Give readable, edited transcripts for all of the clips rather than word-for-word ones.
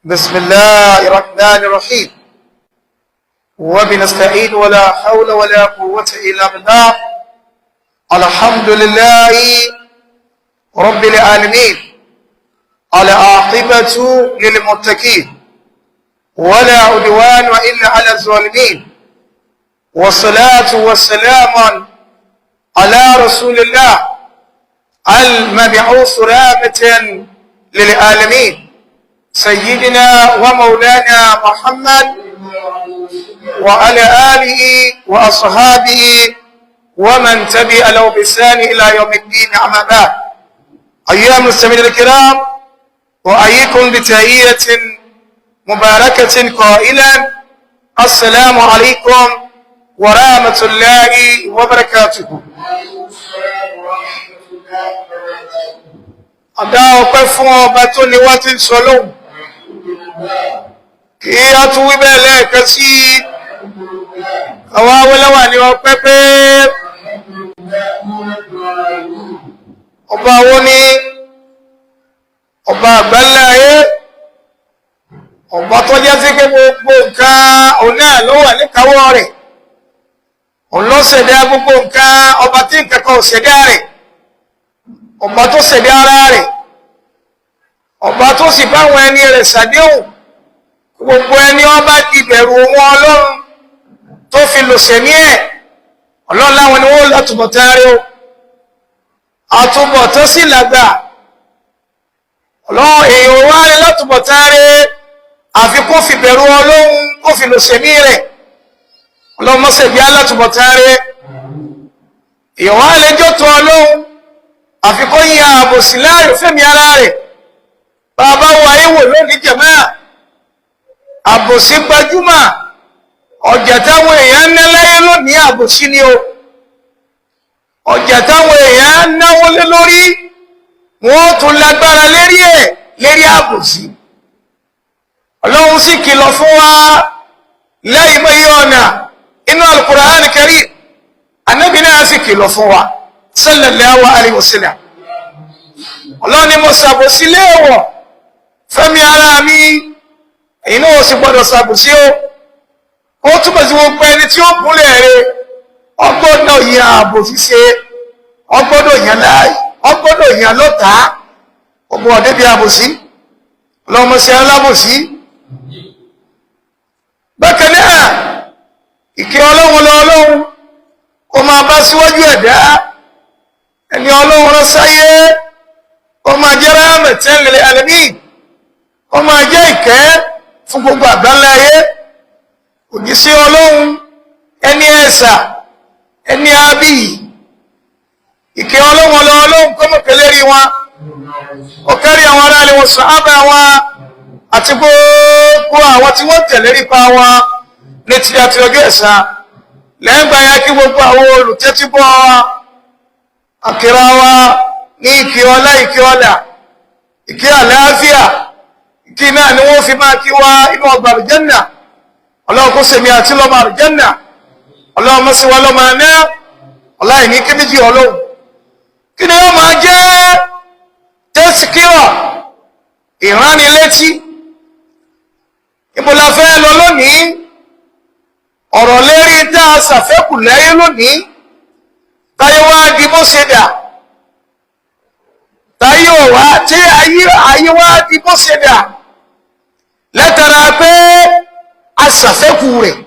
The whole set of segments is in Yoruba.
بسم الله الرحمن الرحيم وبنستعين ولا حول ولا قوة إلا بالله. الحمد لله رب العالمين، العاقبة للمتقين ولا عدوان إلا على الظالمين، والصلاة والسلام على رسول الله المبعوث رحمة للعالمين، سيدنا ومولانا محمد وعلى آله وأصحابه ومن تبع له بإحسان إلى يوم الدين. أما بعد، أيها المستمعين الكرام، أحييكم بتحية مباركة قائلا: السلام عليكم ورحمة الله وبركاته. Àdá ọpẹ́ fún ọba tó ní wá tí ń sọ lóhùn. Kí a tún wí bẹ́ẹ̀ lẹ́ẹ̀kan sí àwọn awẹ́lẹ́wà ní ọpẹ́ pé ọba wo ni ọba àgbáńlá ayé, ọba tó jẹ́ sí pé gbogbo nǹkan òun náà ló wà níkàáwọ́ rẹ̀, òun ló ṣẹ̀dá gbogbo nǹkan, ọba tí nǹkan kan ò ṣẹ̀dá rẹ̀, ọba tó ṣẹ̀dá ara rẹ̀, ọba tó sì báwọn ẹni rẹ̀ ṣàdéhùn, gbogbo ẹni ọba di bẹ̀rù òun Ọlọ́run tó fi lò sẹ̀mí ẹ̀, Ọlọ́run láwọn ni wọ́n látúbọ̀tán rẹ̀ o, àtúbọ̀tán sì làgbà. Ọlọ́run èèyàn wá rẹ̀ látúbọ̀tán rẹ̀ àfi kó fi bẹ̀rù Ọlọ́run kó fi lò sẹ̀mí rẹ̀. Ọlọ́run mọ́sẹ̀ bí alátúbọ̀tán rẹ̀. Èèyàn wá lè jọ́tọ̀ Ọlọ́run àfi kó yin ààbò sí láàyò fẹ́mi ara rẹ̀. Bàbá wa ayé wò lónìí jẹ̀mọ́, àbòsí gbajúmọ̀, ọjà táwọn èèyàn ń ná láyé lónìí àbòsí ni o. Ọjà táwọn èèyàn ń náwó lé lórí, wọ́n tún lágbára lérí ẹ̀ lérí àbòsí. Ọlọ́run sì kìlọ̀ fún wa lẹ́yìn mọ́yé ọ̀nà inú Al-Qur'an Karim, Ànábì náà sì kìlọ̀ fún wa sallallahu alayhi wa sallam. Ọlọ́run ni mo ṣàbòsí léèwọ̀ fẹ́mi ara mi, èyí náà ó sì gbọ́dọ̀ ṣàbòsí o. Ó túbọ̀ sí gbogbo ẹni tí ó kúnlẹ̀ rẹ̀, ọgbọ́dọ̀ yan àbòsí ṣe, ọgbọ́dọ̀ yan láàyè, ọgbọ́dọ̀ yan lọ́tàá, ọgbọ́n ọ̀dẹ́ bí àbòsí, ọlọ́mọṣẹ́ alábòsí. Bákan náà, ìkẹ́ Ọlọ́run lọ Ọlọ́run kó máa bá síwájú ẹ̀dá ẹni Ọlọ́run rán sáyé, kó máa jẹ́ rahmatan lil alamin, kó máa jẹ́ ìkẹ́ fún gbogbo àgbáńlá ayé. Òjíṣẹ́ Ọlọ́run ẹni ẹ̀sà ẹni abíyì, ìkẹ́ Ọlọ́run lọ Ọlọ́run kó mọ̀ pẹ̀lẹ́ rí wọn, ó kárí àwọn aráàlú wọn, sàhábà wọn àti gbogbo àwọn tí wọ́n tẹ̀lé nípa wọn ní ti àti ọjọ́ ẹ̀san. Lẹ́yìn gbà yẹn, kí gbogbo àwọn olùtẹ́tíbọ̀ àkìrà wa ní ìkí ọlá, ìkí ọlà, ìkí àlàáfíà, ìkí náà ni wọ́n fi máa kí wa inú ọgbà àlùjánnà. Ọlọ́run kó sèmi àti lọ́mọ àlùjánnà, Ọlọ́run mọ́ sí wa lọ́mọ àná, ọláìní kí méjì Ọlọ́run. Kí ni wọ́n máa jẹ́ tẹ́síkírọ̀ ìránnilétí? Ibo la fẹ́ lọ lónìí? Ọ̀rọ̀ lérí tá a ṣàfẹ́kù lẹ́yìn lónìí, táyé wá di bó ṣe dà, táyé ò wá tí ayé wá di bó ṣe dà látara pé a ṣàfẹ́kù rẹ̀.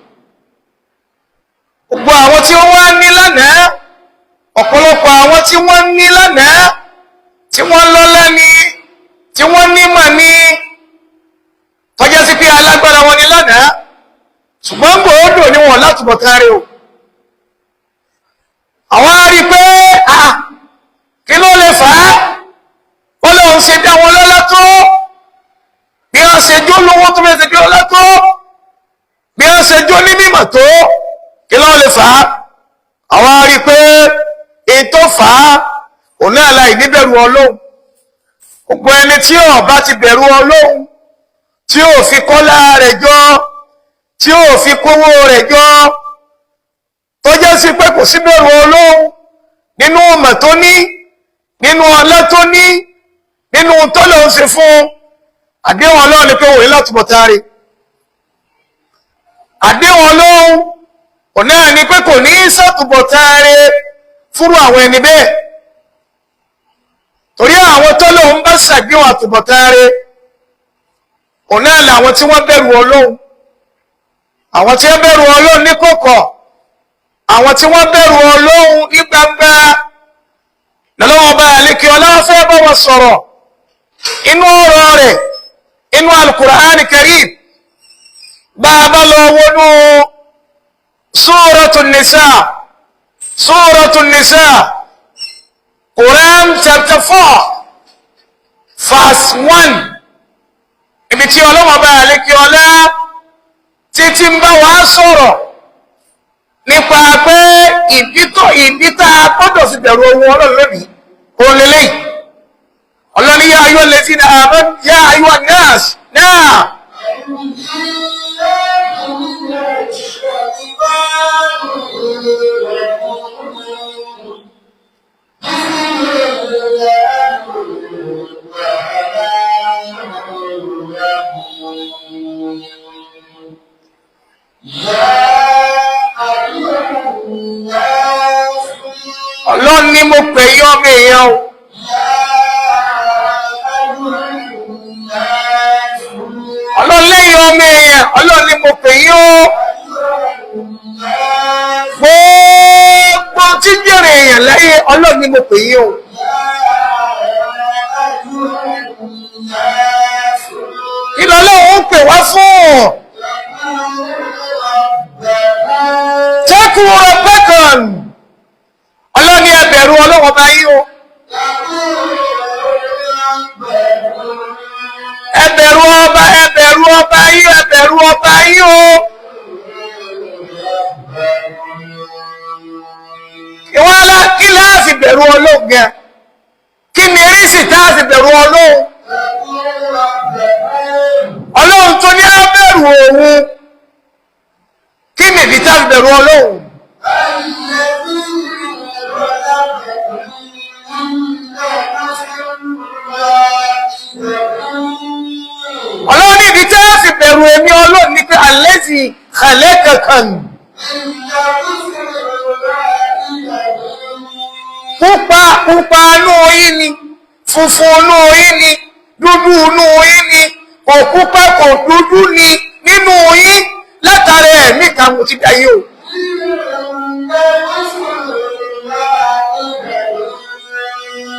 Gbogbo àwọn tí wọ́n wá ní lánàá, ọ̀pọ̀lọpọ̀ àwọn tí wọ́n ní lánàá, tí wọ́n lọ́lá ní, tí wọ́n nímọ̀ ní, tọ́já sí pé alágbára wọn ní lánàá, ṣùgbọ́n gbòódò ní wọn látúbọ̀ tán rí o. Àwọn á rí pé kí ló lè fà á? Wọ́n lóun ṣe dá wọn lọ́lá tó, bí wọ́n ṣe jó lówó tó fẹ́ ṣe dé lọ́lá tó, bí wọ́n ṣe jó ní mímọ̀ tó, kí ló lè fà á? Àwọn á rí pé ètò fà á òun náà láì níbẹ̀rù Ọlọ́run. Gbogbo ẹni tí ó bá ti bẹ̀rù Ọlọ́run, tí ó fi kọ́lá rẹ̀ jọ, tí ó fi kówó rẹ̀ jọ, tó jẹ́ sí pé kò sí bẹ̀rù Ọlọ́run nínú ọmọ tó ní, nínú ọlá tó ní, nínú tọ́lọ̀ ń ṣe fún Àdéhùn Ọlọ́run ni pé òun ní látúbọ̀tán rí. Àdéhùn Ọlọ́run òun náà ni pé kò ní sàtúbọ̀tán rí fúrú àwọn ẹni bẹ́ẹ̀. Torí àwọn tó lóun bá ṣàdéhùn àtúbọ̀tán rí, òun náà làwọn tí wọ́n bẹ̀rù Ọlọ́run, àwọn tí wọ́n bẹ̀rù Ọlọ́run ní kọ̀kọ̀, àwọn tí wọ́n bẹ̀rù Ọlọ́run ní gbangba. Lọ́lọ́wọ́ bá àlékè ọlọ́wọ́ fẹ́ bá wọn sọ̀rọ̀ inú ọ̀rọ̀ rẹ̀ inú Al-Qur'an Karim. Bá a bá lọ wọnú Suratun Nisa, Suratun Nisa, Quran chapter 4 verse 1, ibi tí ọlọ́wọ́ bá àlékè ọlá títí ń bá wa sọ̀rọ̀ nípa pé ìdí tá a gbọ́dọ̀ fi bẹ̀rù ohun Ọlọ́run lónìí òun lélẹ́yìí. Ọlọ́run ní يا أيها الذين آمنوا يا أيها الناس náà. Ọlọ́run ní mo pè yín ọmọ èèyàn o. Ọlọ́run lẹ́yìn ọmọ èèyàn, Ọlọ́run ní mo pè yín o. Gbogbo tí ń jèrè èèyàn lẹ́yìn, Ọlọ́run ní mo pè yín o. Kí lọ́lọ́run ń pè wá fún? Tẹ́kù ọ̀pẹ́kàn. Ọlọ́run ní ẹ bẹ̀rù Ọlọ́run ọba yín o. Ẹ bẹ̀rù ọba, ẹ bẹ̀rù ọba yín, ẹ bẹ̀rù ọba yín o. Ìwọ́n alá kí láàfi bẹ̀rù Ọlọ́run gan? Kí ni eréṣì tá a fi bẹ̀rù Ọlọ́run? Ọlọ́run tó ní á bẹ̀rù òun. Kí ni ìdí tá a fi bẹ̀rù Ọlọ́run? Ọlọ́run ní ìdí tá a fi bẹ̀rù èmi Ọlọ́run ní pé àlẹ́sì xàlẹ́ kankan. Pupa pupa inú yín ni, funfun inú yín ni, dúdú inú yín ni, kò pupa kò dúdú ni nínú yín, látara ẹ̀mí kan mo ti dá yín o.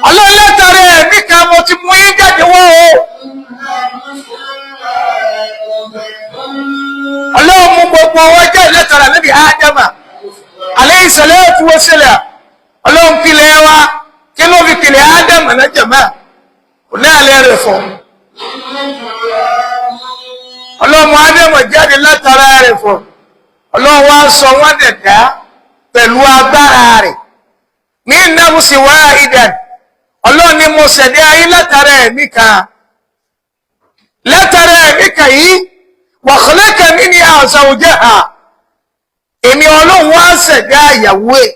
Ọlọ́run látara ẹ̀mí kan mo ti mú yín jáde wá o. Ọlọ́run mú gbogbo wa jáde látara níbi Ádámà alayhi salatu wa salam. Ọlọ́run pilẹ̀ wa, kí ló fi pilẹ̀ Ádámà náà jẹ̀mọ́? Kò ní àlẹ́ rẹ̀ fọ̀. Ọlọ́run mú Ádámà jáde látara rẹ̀ fọ̀. Ọlọ́run wá sọ wọ́n dẹ̀dá pẹ̀lú agbára rẹ̀. Min nafsin wahidan. Ọlọ́run ni mo ṣẹ̀dá ayé látara ẹ̀mí kan. Látara ẹ̀mí kan yìí, wa khalaqa minha zawjaha. Èmi Ọlọ́run wá ṣẹ̀dá ìyàwó ẹ̀.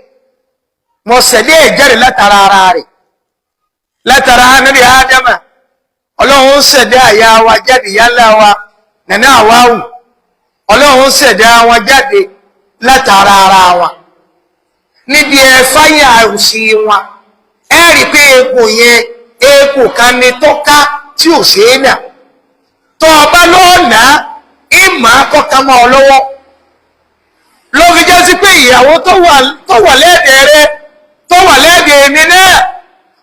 Mo ṣẹ̀dá ẹ̀ jáde látara ara rẹ̀. Látara Ànábì Ádámà. Ọlọ́run ṣẹ̀dá ìyá wa jáde, yálà wa, nàná àwáwù. Ọlọ́run ṣẹ̀dá wọn jáde látara ara wa. Níbi ẹ̀fáyà òsì wọn, ẹ rí pé egbò yẹn, egbò kan ni tó ká tí ò ṣe é nà. Tó o bá lọ́ọ̀nà, ìmọ̀ akọ́ka mọ́ ọ lọ́wọ́. Ló fi jẹ́ sí pé ìyàwó tó wà lẹ́ẹ̀dẹ̀ rẹ, tó wà lẹ́ẹ̀dẹ̀ èmi náà,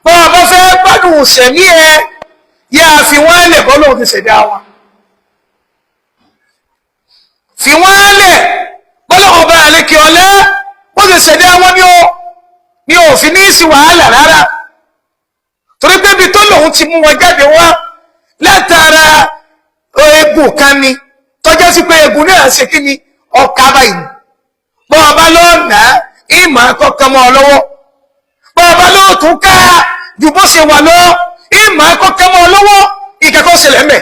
bọ́ ọ bá fẹ́ gbádùn sẹ̀mí ẹ, yá a fi wọ́n lẹ̀ bọ́ lóun ti ṣẹ̀dá wọn. Fi wọ́n lẹ̀ bọ́lá ọba àlekè ọ̀lẹ́ bó ṣe ṣẹ̀dá wọn ní òfin ní sí wàhálà rárá. Torí pé ibi tó lòun ti mú wọn jáde wá látara egbò kan ni, tọ́jọ́ sí pé egbò náà ṣe kí ni ọkà báyìí. Bọ́ ọba lọ́ọ̀nà ìmọ̀ akọ́kọ́ mọ́ ọ lọ́wọ́. Bọ́ ọba lóòtún ká ju bó ṣe wà lọ, ìmọ̀ akọ́kọ́ mọ́ ọ lọ́wọ́, ìkẹ́kọ̀ọ́ ṣẹlẹ̀ mẹ́.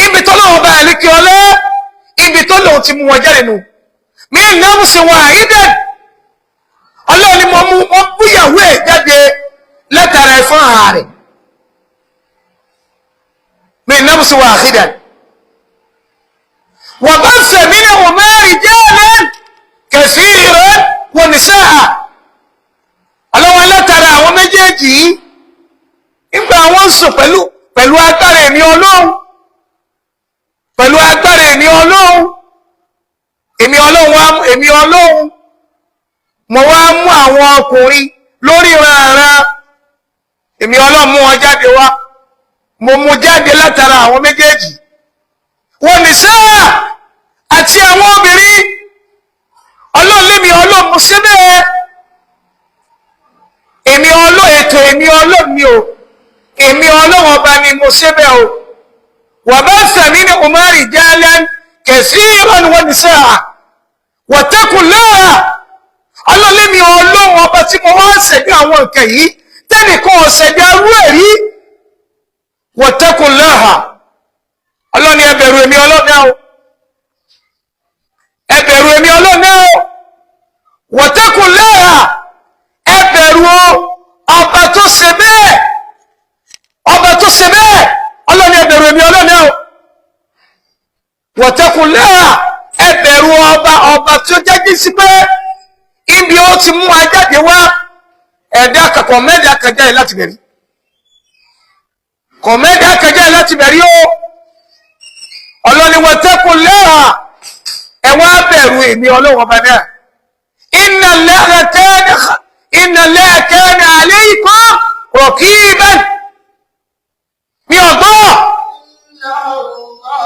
Ibi tó lóun bá àlékè ọlẹ́, ibi tó lóun ti mú wọn jáde nù. Mí náà ṣe wà ídẹ̀n. Ọlọ́run ni mo mú wọn búyàwó ẹ̀ jáde látara ẹ̀fọn ààrẹ. Min nafsin wahidah wa batha minhuma rijalan kathiran wa nisaa. Ọlọ́wọ́ látara àwọn méjèèjì yìí, nígbà wọ́n sùn pẹ̀lú agbára èmi Ọlọ́run, pẹ̀lú agbára èmi Ọlọ́run, èmi Ọlọ́run, èmi Ọlọ́run, mo wá mú àwọn ọkùnrin lórí ìran, èmi Ọlọ́run mú wọn jáde wá, mo mú jáde látara àwọn méjèèjì. Wọ́n ní sáà àti àwọn obìnrin, Ọlọ́run lémi Ọlọ́run mo ṣe bẹ́ẹ̀. Èmi Ọlọ́run, ètò èmi Ọlọ́run ni o, èmi Ọlọ́run ọba ni mo ṣe bẹ́ẹ̀ o. Wa batha minhuma rijalan kathiran wa nisaa wattaqullaha. Ọlọ́run lémi Ọlọ́run ọba tí mo wá ń ṣẹ̀dá àwọn nǹkan yìí, tẹ́nìkan ọ̀ṣẹ̀dá rú ẹ̀rí. Wattaqullaha, Ọlọ́run ni ẹ bẹ̀rù èmi Ọlọ́run náà o, ẹ bẹ̀rù èmi Ọlọ́run náà o. Wattaqullaha, ẹ bẹ̀rù ọba tó ṣe bẹ́ẹ̀, ọba tó ṣe bẹ́ẹ̀. Ọlọ́run ni ẹ bẹ̀rù èmi Ọlọ́run náà o. Wattaqullaha, ẹ bẹ̀rù ọba, ọba tó jẹ́ jí sí pé ibi ó ti mú ajáde wá, ẹ̀dá kọ̀ọ̀mẹ́dà kẹjá yìí láti bẹ̀rù, kọ̀mẹ́dà kẹjá yìí láti bẹ̀rù o. Ọlọ́run ni wattaqullaha, ẹ wá bẹ̀rù èmi Ọlọ́run ọba náà. Inna Allaha kana alaykum raqiban. Mi ọ̀gbọ́. Inna Allaha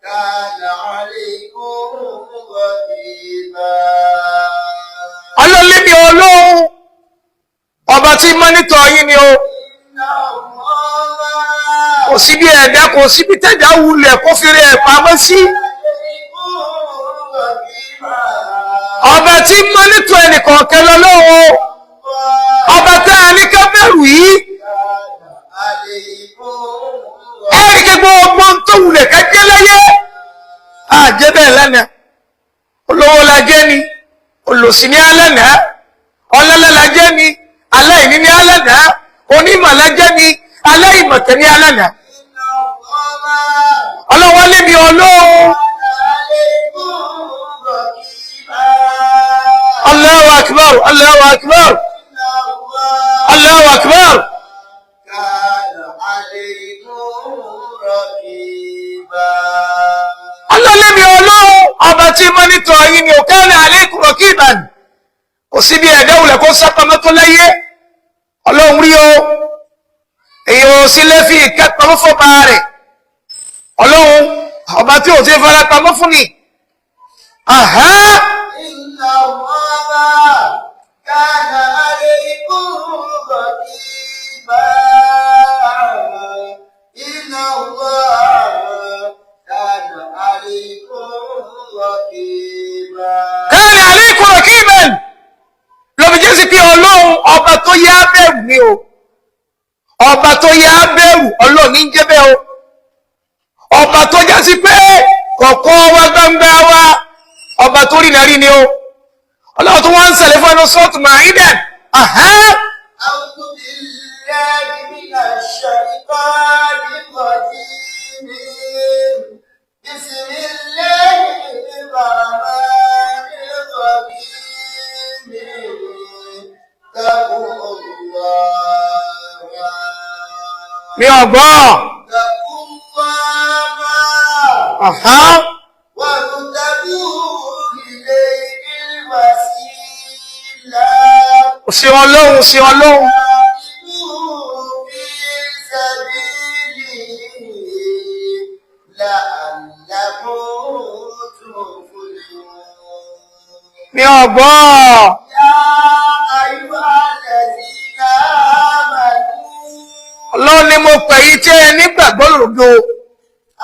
kana alaykum raqiba. Ọlọ́run lémi Ọlọ́run ọba tí mọ́nítọ̀ yín ni o. Inna Allaha Kò sí bí ẹ̀dá, kò sí bí tẹ̀dá wulẹ̀ kó fi rẹ̀ pamọ́ sí. alaykum raqiba. Ọba tí mọ́nítọ̀ ẹnìkọ̀ọ̀kan lọ́lọ́run, ọba tá a ní ká bẹ̀rù yìí. Alaykum Ẹ̀rí kí gbogbo ohun tó wulẹ̀ ká jẹ́ láyé, àjẹ́ bẹ́ẹ̀ lánàá. Olówó la jẹ́ ni, olòṣì ní alánàá, ọlọ́lá la jẹ́ ni, aláìní ní alánàá, onímọ̀ la jẹ́ ni, aláìmọ̀kẹ́ ní alánàá. Inna Allaha Ọlọ́wọ́ lémi Ọlọ́run. alaykum raqiba. Allahu akbar, Allahu akbar, Inna Allaha Allahu akbar. kana alaykum raqiba. Ọlọ́lẹ́mi Ọlọ́run ọba tí mọ́nítọ̀ yìí ni kana alaykum raqiban. Kò sí bí ẹ̀dá wulẹ̀ kó sápamọ́ tó láyé, Ọlọ́run rí o. Èyí ò sí lè fi ìkẹ́pamọ́ fọ́ba rẹ̀. Ọlọ́run ọba tí ò ti fara pamọ́ fún ni. Àhá. Inna Allaha kana alaykum raqiba. Inna Allaha kana alaykum raqiba. Kana alaykum raqiban. Lọ́bi jẹ́ sí pé Ọlọ́run ọba tó yá bẹ̀rù ni o. Ọba tó yá bẹ̀rù, Ọlọ́run ní jẹ́ bẹ́ẹ̀ o. Ọba tó já sí pé kọ̀ọ̀kan wa gbangba wa, ọba tó rí nàrí ni o. Ọlọ́run tó wá ń sẹ̀lẹ̀ fún ẹnu sọ́ọ̀tù Maida. Àhá. A'udhu billahi minash shaitanir rajim. Bismillahir rahmanir rahim. Taqullah. Mi ọ̀gbọ́n. Taqullah. Àhá. Wabtagu ilayhil wasila. Ṣe Ọlọ́run, ṣe Ọlọ́run. في سبيله لعلكم تفلحون. Mi ọ̀gbọ́n. يا أيها الذين آمنوا. Ọlọ́run ni mo pè yí tí ẹ nígbàgbọ́ lòdò.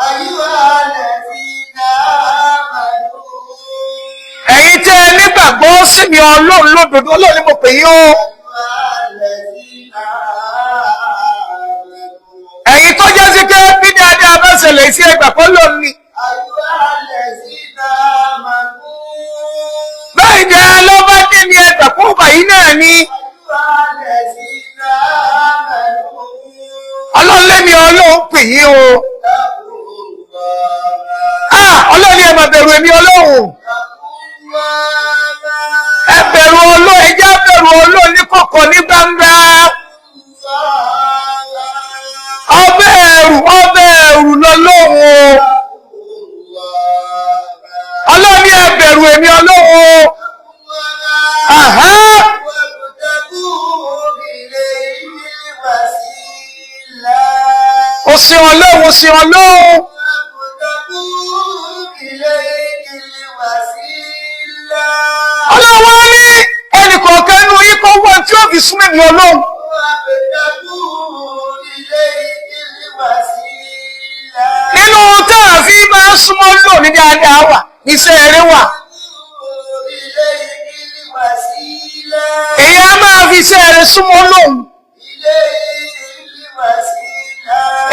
أيها الذين آمنوا. Ẹ̀yin tí ẹ nígbàgbọ́ sí mi Ọlọ́run lódodo, Ọlọ́run ni mo pè yín o. أيها الذين آمنوا. Ẹ̀yin tó jẹ́ sí pé bí dáadáa bá ṣẹlẹ̀ sí ẹgbà kọ́ lónìí. أيها الذين آمنوا. Báyìí ni ló bá dé ní ẹgbà kó báyìí náà ni. أيها الذين آمنوا. Ọlọ́run lémi Ọlọ́run pè yín o. Ah, Ọlọ́run ní ẹ máa bẹ̀rù èmi Ọlọ́run. Ẹ bẹ̀rù Ọlọ́run, ẹ jẹ́ á bẹ̀rù Ọlọ́run ní kọ̀kọ̀ ní gbangba. Ọbẹ̀ ẹ̀rù, ọbẹ̀ ẹ̀rù lọ́lọ́run o. Ọlọ́run ní ẹ bẹ̀rù èmi Ọlọ́run o. Àhá! Ó ṣe Ọlọ́run, ó ṣe Ọlọ́run. Ọlọ́run wá ní ẹnì kọ̀ọ̀kan nínú yín kó wọ́n tí ó fi súnmọ́ èmi Ọlọ́run. Nínú tá a fi máa ń súnmọ́ lò ní dáadáa wà, iṣẹ́ eré wà. Èyí á máa fi iṣẹ́ eré súnmọ́ lòun.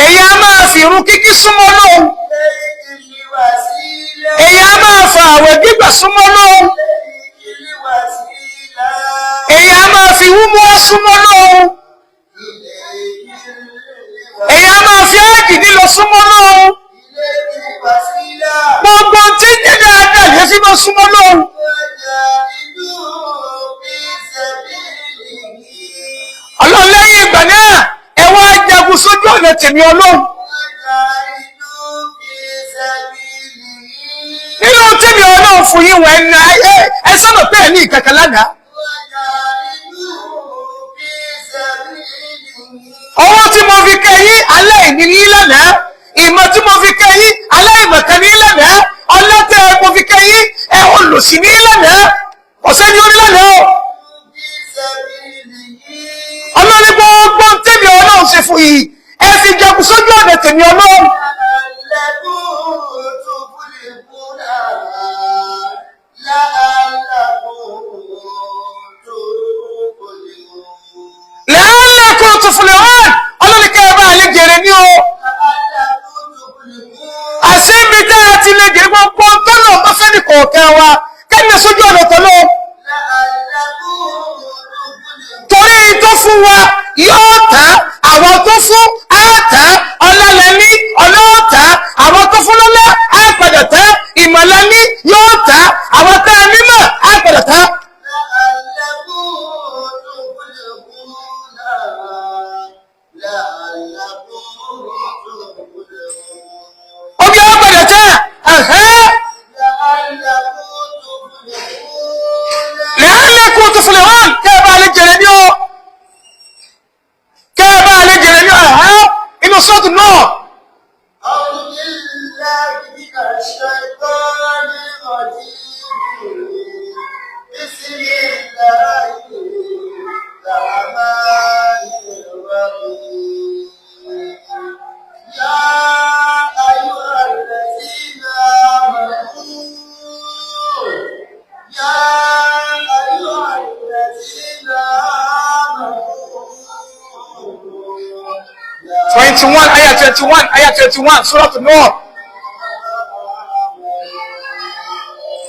Èyí á máa fi irun kíkí súnmọ́ lòun. Èyí á máa fa àwẹ̀ gbígbà súnmọ́ lòun. Èyí á máa fi wúmọ́ súnmọ́ lòun. Èyí á máa fi áàdì lílọ súnmọ́ lòun. Gbogbo tí ń jẹ́ dáadáa lè fi máa súnmọ́ lòun. Ọlọ́run lẹ́yìn ìgbà náà ẹ wá jagun sójú ọ̀nà tèmi Ọlọ́run. Nínú tèmi Ọlọ́run fún yín wẹ̀ ní ẹ sọ́nà pé ẹ̀ ní ìkankan lánàá. Owó tí mo fi kẹ́ yín aláìní ní lánàá. Ìmọ̀ tí mo fi kẹ́ yín aláìmọ̀kan ní lánàá. Ọlọ́tẹ̀ mo fi kẹ́ yín ẹ olùsí ní lánàá. Ọ̀sẹ̀ ni ó ní lánàá o. Ọlọ́run gbogbo tèmi Ọlọ́run ṣe fún yìí ẹ fi jagun sójú ọ̀nà tèmi Ọlọ́run. La'allakum tuflihun, Ọlọ́run kẹ́ ẹ bá lè jèrè ní o. Àṣé ibi tá a ti lè jèrè gbogbo tọ́lọ̀ bá fẹ́ ní kọ̀ọ̀kan wa kẹ́ni sójú ọ̀nà tọ́lọ̀. Torí tó fún wa yóò tán, àwọn tó fún á tán, ọlọ́lẹ̀ ní ọlọ́ọ̀tán, àwọn tó fún lọ́lá á padà tán, ìmọ̀lẹ́ ní yóò tán, àwọn tá a mímọ̀ á padà tán. Omi á padà tán, ẹ̀hẹ́. La'allakum tuflihun, kẹ́ ẹ bá lè jèrè ní o. Kẹ́ ẹ bá lè jèrè ní o, ẹ̀hẹ́. Inú sọ́ọ̀tù náà. 21, ayah 21, ayah 21, Surah An-Nur.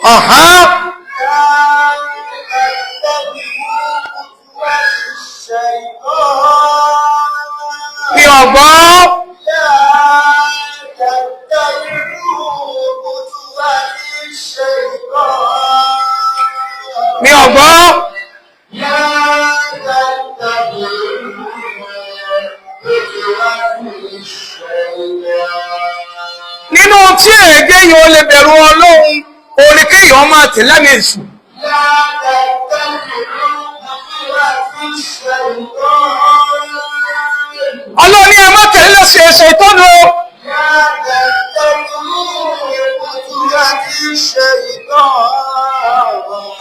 Aha. Mi ò gbọ́. Mi ò gbọ́. Nínú tí èdè yìí ó lè bẹ̀rù Ọlọ́run, òun ni kéèyàn máa tẹ̀lé àmì èṣù. Ọlọ́run ní ẹ má tẹ̀lé lọ́sẹ̀ ẹ̀ṣẹ̀ ìtọ́nu o.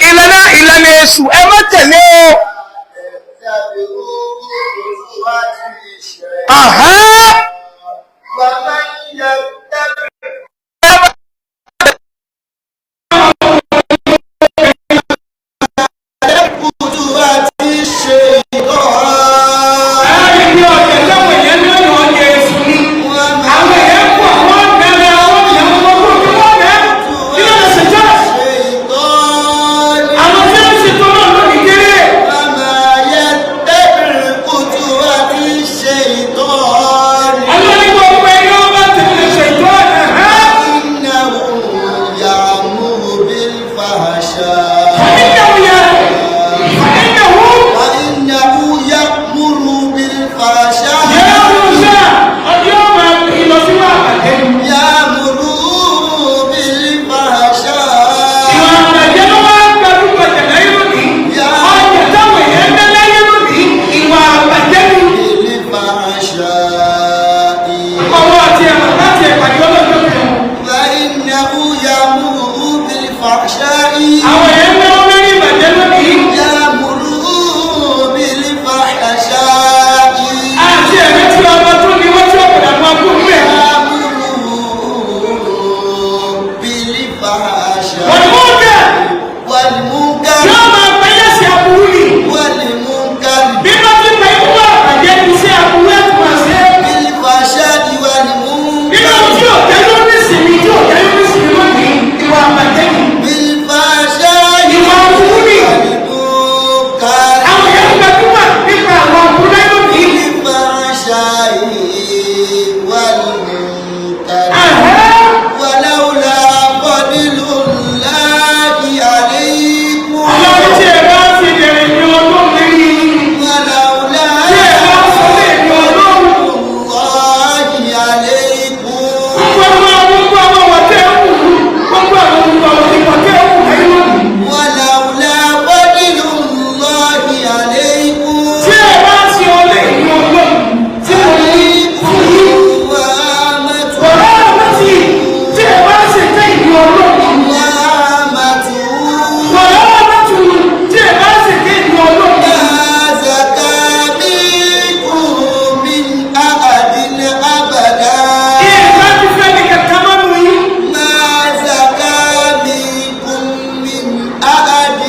Ìlànà ìlànà èṣù ẹ má tẹ̀lé o. Àhá. بالفحشاء. Àwọn èèyàn ń náwó lórí ìbàjẹ́ lónìí. يأمرون بالفحشاء. Àti ẹ̀mí tí ọmọ tó ní wọ́n tí ọ̀pọ̀lọpọ̀ máa kú mẹ́. يأمرون بالفحشاء. Wọ́n mú bẹ́ẹ̀ والمنكر. yóò máa gbẹ́yẹ̀ sí aburú ni. والمنكر. Bí wọ́n ti pè é wọ́n àbàjẹ́ ní sí aburú ẹ̀ tó máa ṣe. بالفحشاء Nínú والمنكر. tí òkè ló ní sinmi tí òkè ló ní sinmi lónìí ìwà àbàjẹ́ ni. بالفحشاء Ìwà aburú ni. والمنكر. Àwọn èèyàn gbajúmọ̀ nípa àwọn aburú láyé lónìí. بالفحشاء والمنكر. Àhẹ́. ولولا فضل الله عليكم. Ọlọ́run tí ẹ bá ti bẹ̀rẹ̀ ní ọlọ́run lérí yín. ولولا Tí ẹ bá sọ lé ní ọlọ́run. الله عليكم. Gbogbo àwọn gbogbo àwọn ọ̀wọ̀ tẹ́ ń wù ú. Gbogbo àwọn gbogbo àwọn ìwọ̀ tẹ́ ń wù láyé lónìí. ولولا فضل الله عليكم. Tí ẹ bá ti ọlé ní ọlọ́run tí mo ní fún yín. ورحمته. Bọ̀dá àmọ́tì tí ẹ bá ṣe tẹ́ ìlú ọlọ́run. ورحمته. Bọ̀dá àmọ́tì tí ẹ bá ṣe tẹ́ ìlú ọlọ́run. ما زكى منكم من أحد أبدا. Ìyá ti fẹ́ ní kankan máa mú yín. ما زكى منكم من أحد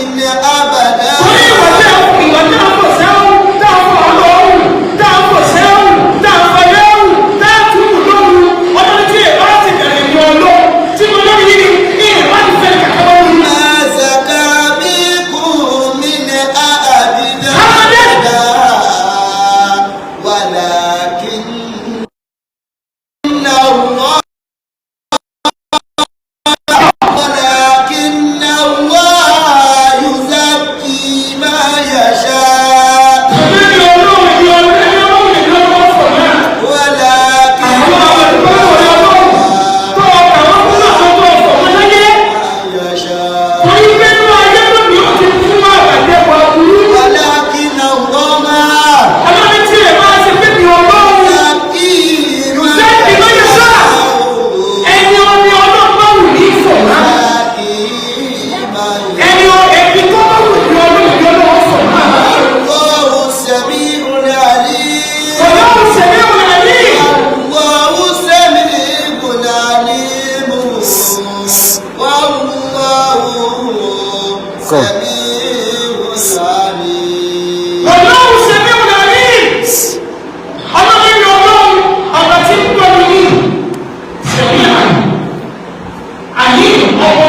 أبدا. Torí ìwà tẹ́ ń ìwà tẹ́ ń fọ̀ sẹ́wọ̀n, tá a fọ̀ ọlọ́run, tá a fọ̀ sẹ́wọ̀n, tá a fọ̀ lẹ́wọ̀n, tá a túbù lóru. Ọlọ́run tí ẹ bá ti bẹ̀rẹ̀ ìlú ọlọ́run tí mo lórí yìí ni ìyá ti fẹ́ ní kankan máa mú yín. ما زكى منكم من أحد أبدا. ولكن الله ولكن الله يزكي ما يشاء. Torí ọlọ́run ìlú ọlọ́run ìlú ọlọ́run ìlú ọlọ́run fọ̀ náà. ولكن Àwọn àwọn ìlú ọlọ́run tó ọkà wọn fún àwọn tó ọkọ̀ wọn láyé. يشاء. Torí pé inú ayé lónìí ó ti fún àbàjẹ́ wà burú. ولكن الله Ọlọ́run tí ẹ máa ṣe pé mi ọlọ́run يزكي ما يزكي ما يشاء. Ẹni omi ọlọ́run bá wù ní ìfọ̀mọ́. يزكي ما Ẹni ẹbí tó bá wù ní ọlọ́run ní ọlọ́run fọ̀mọ́. الله السميع العليم. Ọlọ́run ṣẹlẹ̀ wọn àlè. الله سميع عليم. والله سميع عليم. Ọlọ́run ṣẹlẹ̀ wọn àlè. Ọlọ́run ní ọlọ́run ọ̀gá tí ń gbọ́ mi ní. Ṣẹ̀mí àlè. Àlè ọmọ